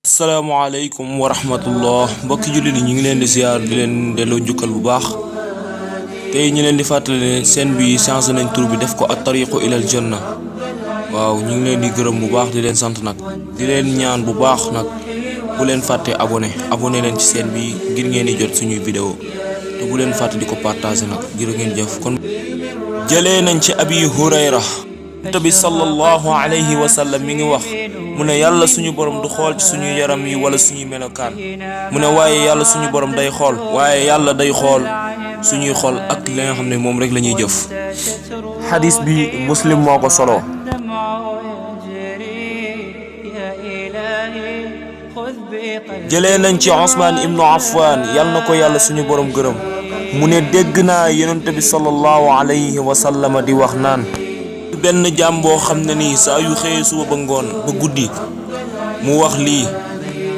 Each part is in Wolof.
Assalamualaikum warahmatullah mbokki jullit yi ñu ngi leen di ziar di leen delloo njukkal bu baax tey ñu leen di fàttali ne seen bi changé nañ tur bi def ko at-tariqu ilal janna waaw ñu ngi leen di gërëm bu baax di leen sant nag di leen ñaan bu baax nag bu leen fàtte abonné leen ci seen bi ngir ngeen di jot suñuy vidéo te bu leen fàtte di ko partager nag jërë ngeen jëf. kon jëlee nañ ci Abi Hurayra Nabi sallallahu alayhi wa sallam mi ngi wax mu ne yàlla suñu borom du xool ci suñu yaram yi wala suñu melokaan mu ne waaye yàlla suñu borom day xool waaye yàlla day xool suñuy xol ak li nga xam ne moom rek la ñuy jëf. xadis bi Muslim moo ko solo. jëlee nañ ci Usmaan ibnu Affaan yal na ko yàlla suñu borom gërëm mu ne dégg naa Yonent bi sallallahu alayhi wa sallam di wax naan benn jaam boo xam ne nii saa yu xëyee suba ba ngoon ba guddi mu wax lii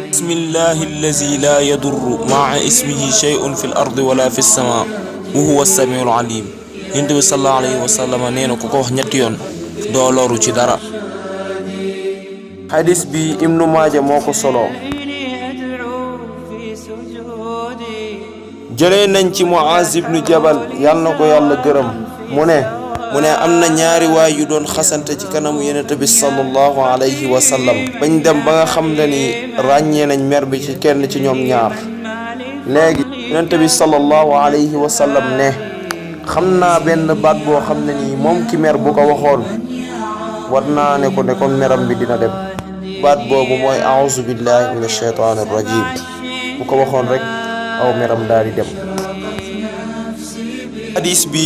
bismillahi allazi la yadurru maa ismihi shay'un fi l ardi wala fi sama wa huwa samiul alim. Yonent bi sallallahu alayhi wa sallam nee na ku ko wax ñetti yoon doo loru ci dara. xadis bi Ibnu Maaja moo ko solo. jëlee nañ ci Muaz ibnu Jabal yal na ko yàlla gërëm mu ne am na ñaari waay yu doon xasante ci kanamu Yonent bi sallallahu alayhi wa sallam bañ dem ba nga xam ne ni ràññee nañ mer bi ci kenn ci ñoom ñaar. léegi Yonent bi sallallahu alayhi wa sallam ne xam naa benn baat boo xam ne nii moom ki mer bu ko waxoon war naa ne ko ne kon meram bi dina dem. baat boobu mooy a'uuzu billahi min ash-shaytaani rajim bu ko waxoon rek aw meram daal di dem. hadis bi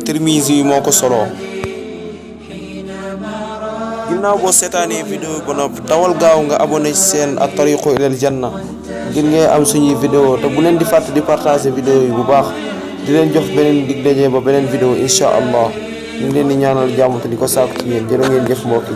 Tirmizi moo ko solo. ginnaaw boo seetaanee vidéo ba noppi dawal gaaw nga abonné ci seen at-tariqu ilal janna ngir ngay am suñuy vidéo te bu leen di fàtte di partager vidéo yi bu baax di leen jox beneen dig daje ba beneen vidéo incha allah ñu ngi leen di ñaanal jàmm te di ko sàkku ci yéen jërë ngeen jëf mbokk yi.